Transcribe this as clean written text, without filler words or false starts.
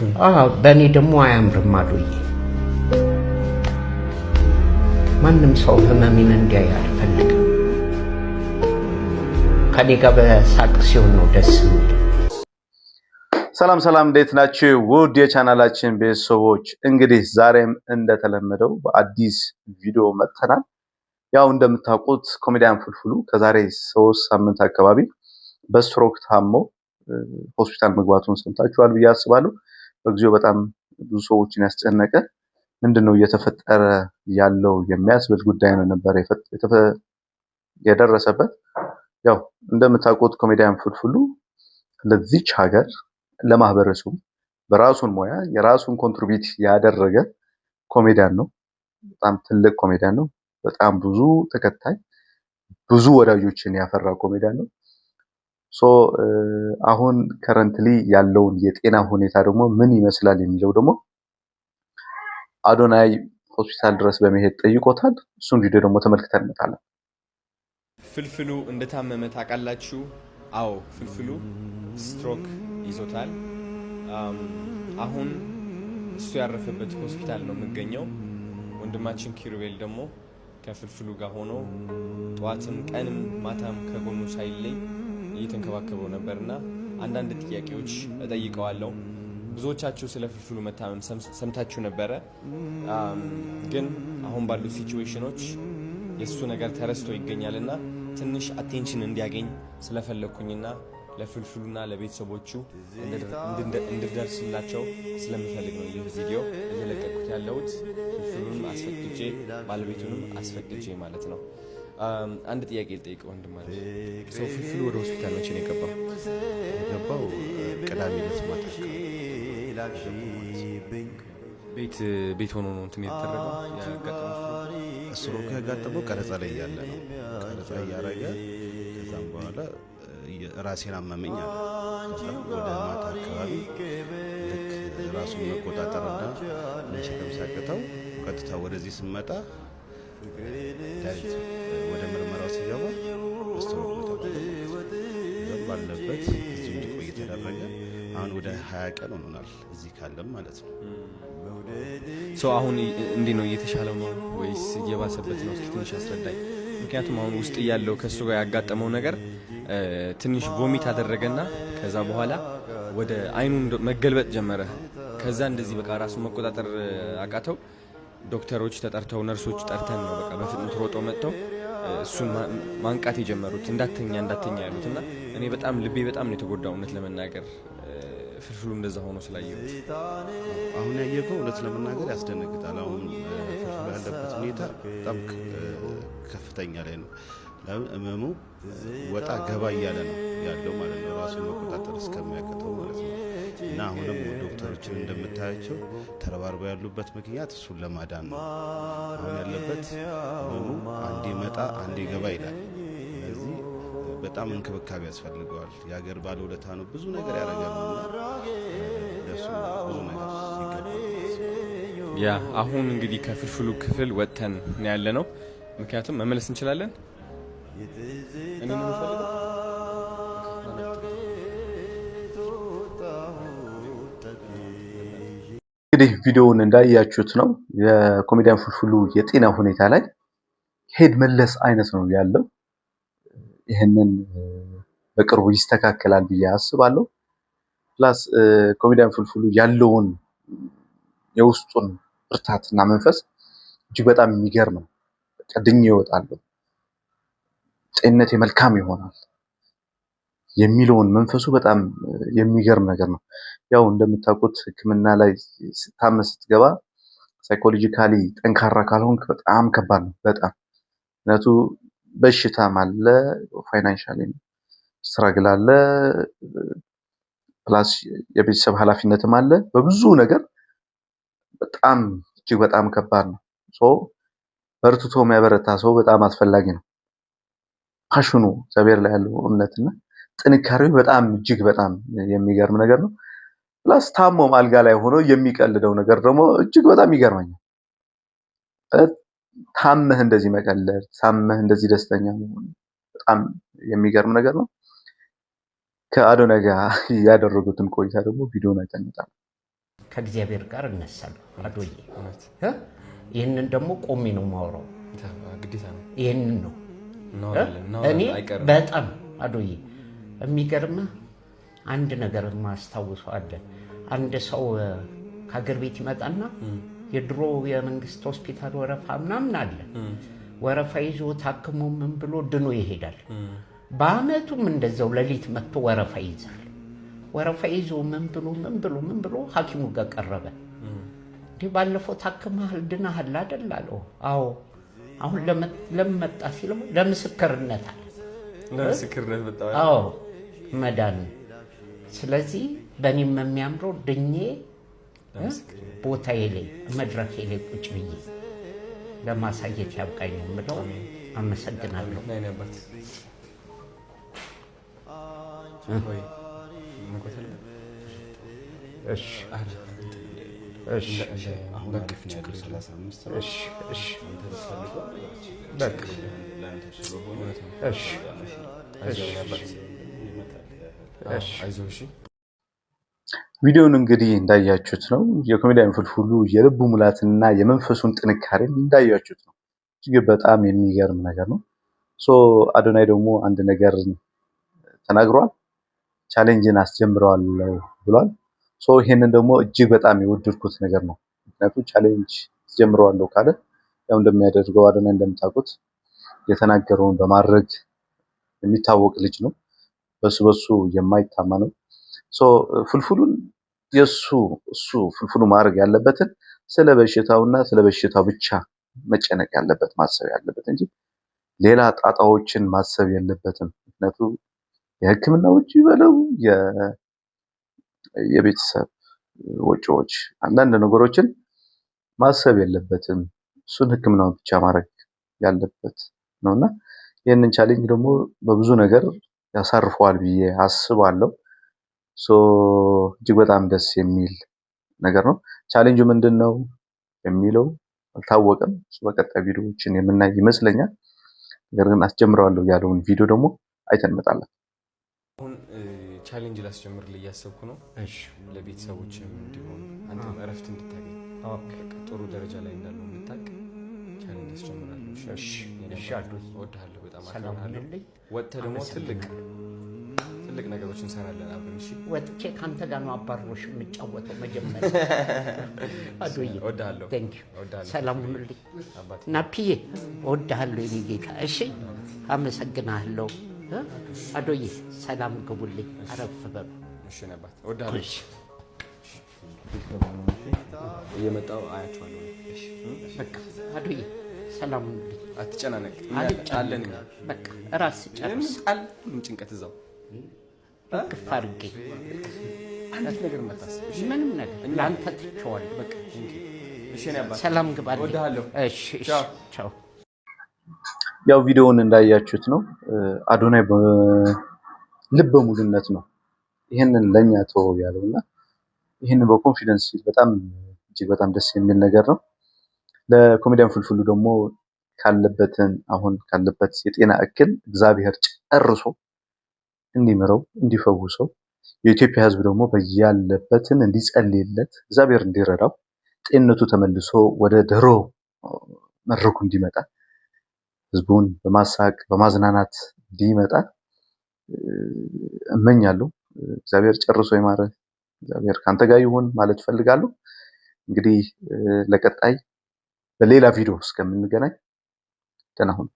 በእኔ ደግሞ አያምርም አሉኝ። ማንም ሰው ህመሜን እንዲያይ አልፈልግም። ከኔ ጋር በሳቅ ሲሆን ነው ደስ የሚል። ሰላም ሰላም፣ እንዴት ናችሁ? ውድ የቻናላችን ቤተሰቦች፣ እንግዲህ ዛሬም እንደተለመደው በአዲስ ቪዲዮ መጥተናል። ያው እንደምታውቁት ኮሜዲያን ፍልፍሉ ከዛሬ 3 ሳምንት አካባቢ በስትሮክ ታሞ ሆስፒታል መግባቱን ሰምታችኋል ብዬ አስባለሁ። በጊዜው በጣም ብዙ ሰዎችን ያስጨነቀ፣ ምንድን ነው እየተፈጠረ ያለው የሚያስብል ጉዳይ ነው ነበር የደረሰበት። ያው እንደምታውቁት ኮሜዲያን ፍልፍሉ ለዚች ሀገር፣ ለማህበረሰቡ በራሱን ሙያ የራሱን contribute ያደረገ ኮሜዲያን ነው። በጣም ትልቅ ኮሜዲያን ነው። በጣም ብዙ ተከታይ፣ ብዙ ወዳጆችን ያፈራ ኮሜዲያን ነው። So አሁን currently ያለውን የጤና ሁኔታ ደግሞ ምን ይመስላል የሚለው ደግሞ አዶናይ ሆስፒታል ድረስ በመሄድ ጠይቆታል። እሱን ቪዲዮ ደግሞ ተመልክተን እንመጣለን። ፍልፍሉ እንደታመመ ታውቃላችሁ? አዎ፣ ፍልፍሉ ስትሮክ ይዞታል። አሁን እሱ ያረፈበት ሆስፒታል ነው የምገኘው። ወንድማችን ኪሩቤል ደግሞ ከፍልፍሉ ጋር ሆኖ ጠዋትም ቀንም ማታም ከጎኑ ሳይለይ እየተንከባከበው ነበርና አንዳንድ ጥያቄዎች እጠይቀዋለሁ። ብዙዎቻችሁ ስለ ፍልፍሉ መታመም ሰምታችሁ ነበረ፣ ግን አሁን ባሉ situation ኖች የእሱ ነገር ተረስቶ ይገኛልና ትንሽ attention እንዲያገኝ ስለፈለግኩኝና ለፍልፍሉና ለቤተሰቦቹ እንድደርስላቸው ስለምፈልግ ነው ይህ ቪዲዮ እየለቀቅኩት ያለሁት። ፍልፍሉንም አስፈቅጄ ባለቤቱንም አስፈቅጄ ማለት ነው። አንድ ጥያቄ ልጠይቅ ወንድም። So ፍልፍሉ ወደ ሆስፒታል መቼ ነው የገባው? የገባው ቅዳሜ ዕለት ማታ አካባቢ። ቤት ቤት ሆኖ ነው እንትን የተደረገው፣ ያጋጠመው ስትሮክ? ስትሮክ ያጋጠመው ቀረጻ ላይ እያለ ነው። ቀረጻ እያደረገ ከዛም በኋላ ራሴን አመመኝ አለ። ከዛ ወደ ማታ አካባቢ ልክ ራሱን መቆጣጠርና መሸከም ሲያቅተው ቀጥታ ወደዚህ ስመጣ direct ወደ ምርመራው ሲገባ ስትሮክ ነው የተባለው ማለት ነው። ከዛም ባለበት እዚሁ እንዲቆይ ተደረገ። አሁን ወደ 20 ቀን ሆኖናል እዚህ ካለም ማለት ነው። So አሁን እንዴት ነው? እየተሻለው ነው ወይስ እየባሰበት ነው? እስኪ ትንሽ አስረዳኝ። ምክንያቱም አሁን ውስጥ እያለው ከእሱ ጋር ያጋጠመው ነገር ትንሽ vomit አደረገና ከዛ በኋላ ወደ አይኑ መገልበጥ ጀመረ። ከዛ እንደዚህ በቃ ራሱን መቆጣጠር አቃተው። ዶክተሮች ተጠርተው፣ ነርሶች ጠርተን ነው በቃ በፍጥነት ሮጠው መጥተው እሱን ማንቃት የጀመሩት፣ እንዳተኛ እንዳተኛ ያሉት። እና እኔ በጣም ልቤ በጣም ነው የተጎዳው፣ እውነት ለመናገር፣ ፍልፍሉ እንደዛ ሆኖ ስላየሁት። አሁን ያየኸው እውነት ለመናገር ያስደነግጣል። አሁን ፍልፍሉ ያለበት ሁኔታ በጣም ከፍተኛ ላይ ነው። ለምን ህመሙ ወጣ ገባ እያለ ነው ያለው ማለት ነው፣ ራሱን መቆጣጠር እስከሚያቅተው ማለት ነው። እና አሁንም ዶክተሮችን እንደምታያቸው ተረባርበው ያሉበት ምክንያት እሱን ለማዳን ነው። አሁን ያለበት ህመሙ አንዴ መጣ አንዴ ገባ ይላል። ስለዚህ በጣም እንክብካቤ ያስፈልገዋል። የሀገር ባለውለታ ነው፣ ብዙ ነገር ያደርጋል እና ለሱ ብዙ ነገር ይገባል ማለት ነው። Yeah፣ አሁን እንግዲህ ከፍልፍሉ ክፍል ወጥተን ነው ያለ ነው። ምክንያቱም መመለስ እንችላለን። እኔ ነው የምፈልገው። እንግዲህ ቪዲዮውን እንዳያችሁት ነው፣ የኮሜዲያን ፍልፍሉ የጤና ሁኔታ ላይ ሄድ መለስ አይነት ነው ያለው። ይህንን በቅርቡ ይስተካከላል ብዬ አስባለሁ። Plus ኮሜዲያን ፍልፍሉ ያለውን የውስጡን ብርታትና መንፈስ እጅግ በጣም የሚገርም ነው። በቃ ድኜ እወጣለሁ፣ ጤንነቴ መልካም ይሆናል የሚለውን መንፈሱ በጣም የሚገርም ነገር ነው። ያው እንደምታውቁት ሕክምና ላይ ስታመ ስትገባ psychologically ጠንካራ ካልሆንክ በጣም ከባድ ነው። በጣም፣ ምክንያቱ በሽታም አለ፣ financially struggle አለ፣ plus የቤተሰብ ኃላፊነትም አለ። በብዙ ነገር በጣም እጅግ በጣም ከባድ ነው። So በርትቶ የሚያበረታ ሰው በጣም አስፈላጊ ነው። Passion ኑ፣ እግዚአብሔር ላይ ያለው እምነትና ጥንካሬው በጣም እጅግ በጣም የሚገርም ነገር ነው። Plus ታሞም አልጋ ላይ ሆኖ የሚቀልደው ነገር ደግሞ እጅግ በጣም ይገርመኛል። ታመህ እንደዚህ መቀለድ፣ ታመህ እንደዚህ ደስተኛ መሆን በጣም የሚገርም ነገር ነው። ከአዶናይ ጋር ያደረጉትን ቆይታ ደግሞ ቪዲዮን አይተን እንመጣለን። ከእግዚአብሔር ጋር እነሳለሁ። አዶዬ እውነት እ? ይህንን ደግሞ ቆሜ ነው የማወራው። ግዴታ ነው። ይህንን ነው እናወራለን እኔ እናወራለን፣ አይቀርም። በጣም አዶዬ የሚገርምህ አንድ ነገር ማስታውሰው አለ። አንድ ሰው ከሀገር ቤት ይመጣና የድሮ የመንግስት ሆስፒታል ወረፋ ምናምን አለ። ወረፋ ይዞ ታክሞ ምን ብሎ ድኖ ይሄዳል። በአመቱም እንደዛው ሌሊት መጥቶ ወረፋ ይይዛል። ወረፋ ይዞ ምን ብሎ ምን ብሎ ምን ብሎ ሐኪሙ ጋር ቀረበ። እንዲህ ባለፈው ታክመሃል ድናሃል አይደል አለው። አዎ። አሁን ለምን መጣ ሲለው ለምስክርነት አለ። ለምስክርነት መጣሁ። አዎ መዳን። ስለዚህ በእኔም የሚያምረው ድኜ ቦታዬ ላይ መድረኬ ላይ ቁጭ ብዬ ለማሳየት ያብቃኝ ነው የምለው። አመሰግናለሁ። ና የኔ አባት ወይ መግባት አለብን። እሺ እሺ አሁን በቃ አሪፍ ነው ያለው 35 ነው። እሺ እሺ አንተ ብትፈልገው በቃ ለአንተ ስለሆነ እሺ አይዞህ የኔ አባት። ይመጣል። አዎ፣ አይዞህ እሺ። ቪዲዮውን እንግዲህ እንዳያችሁት ነው። የኮሜዲያን ፍልፍሉ የልቡ ሙላትና የመንፈሱን ጥንካሬ እንዳያችሁት ነው። እጅግ በጣም የሚገርም ነገር ነው። So አዶናይ ደግሞ አንድ ነገር ተናግሯል። ቻሌንጅን አስጀምረዋለሁ ብሏል። So ይሄንን ደግሞ እጅግ በጣም የወደድኩት ነገር ነው። ምክንያቱም challenge አስጀምረዋለሁ ካለ ያው እንደሚያደርገው አዶናይ እንደምታውቁት የተናገረውን በማድረግ የሚታወቅ ልጅ ነው። በሱ የማይታማ ነው። So ፍልፍሉን የሱ እሱ ፍልፍሉ ማድረግ ያለበትን ስለ በሽታውና ስለ በሽታው ብቻ መጨነቅ ያለበት ማሰብ ያለበት እንጂ ሌላ ጣጣዎችን ማሰብ የለበትም። ምክንያቱም የሕክምና ወጪ በለው የቤተሰብ ወጪዎች፣ አንዳንድ ነገሮችን ማሰብ የለበትም። እሱን ሕክምናውን ብቻ ማድረግ ያለበት ነውና ይህንን challenge ደግሞ በብዙ ነገር ያሳርፈዋል ብዬ አስባለሁ። So እጅግ በጣም ደስ የሚል ነገር ነው። ቻሌንጁ ምንድን ነው የሚለው አልታወቀም። እሱ በቀጣይ ቪዲዮዎችን የምናይ ይመስለኛል። ነገር ግን አስጀምረዋለሁ ያለውን ቪዲዮ ደግሞ አይተን እንመጣለን። አሁን challenge ላስጀምርልህ እያሰብኩ ነው። እሺ ለቤተሰቦችም እንዲሆን አንተም እረፍት እንድታገኝ Okay በቃ ጥሩ ደረጃ ላይ እንዳለው እንድታቅ challenge አስጀምራለሁ። እሺ የኔ እሺ አባት፣ አዶዬ እወድሃለሁ፣ በጣም ሰላም አከብርሃለሁ። ሁንልኝ። ወጥተህ ደግሞ ትልቅ አመሰግናለሁ። ትልቅ ነገሮች እንሰራለን አብረን። እሺ ወጥቼ ከአንተ ጋር ነው አባሮሽ የምጫወተው መጀመሪያ። አዶዬ እወድሃለሁ፣ Thank you። እወድሃለሁ ሰላም ሁኑልኝ። አባቴ። ናፒዬ እወድሃለሁ የኔ ጌታ። እሺ አመሰግናለሁ። እ? አዶዬ ሰላም ግቡልኝ፣ አረፍ በሉ። እሺ የኔ አባት እወድሃለሁ። እሺ እየመጣሁ አያቸዋለሁ። በቃ አዶዬ ሰላም ሁኑልኝ። አትጨናነቅ፣ እኛ አለን እኛ። አልጨነቅም። በቃ ራስ ጨርስ። ጣል ሁሉም ጭንቀት እዛው ግፍ አድርጌ አንዲት ነገር እንዳታስብ። እሺ ምንም ነገር ለአንተ ትቼዋለሁ። በቃ thank you። እሺ የኔ አባት ሰላም ግባልኝ። እወድሃለሁ። እሺ እሺ ቻው። ቻው። ያው ቪዲዮውን እንዳያችሁት ነው። አዶናይ በልበ ሙሉነት ነው ይህንን ለኛ ተወው ያለውና ይህንን በ confidence ሲል በጣም እጅግ በጣም ደስ የሚል ነገር ነው። ለኮሜዲያን ፍልፍሉ ደግሞ ካለበትን አሁን ካለበት የጤና እክል እግዚአብሔር ጨርሶ እንዲምረው እንዲፈውሰው የኢትዮጵያ ሕዝብ ደግሞ በያለበትን እንዲጸልይለት እግዚአብሔር እንዲረዳው ጤንነቱ ተመልሶ ወደ ድሮ መድረኩ እንዲመጣ ህዝቡን በማሳቅ በማዝናናት እንዲመጣ እመኛለሁ። እግዚአብሔር ጨርሶ ይማረ፣ እግዚአብሔር ካንተ ጋር ይሁን ማለት እፈልጋለሁ። እንግዲህ ለቀጣይ በሌላ ቪዲዮ እስከምንገናኝ ደህና ሁኑ።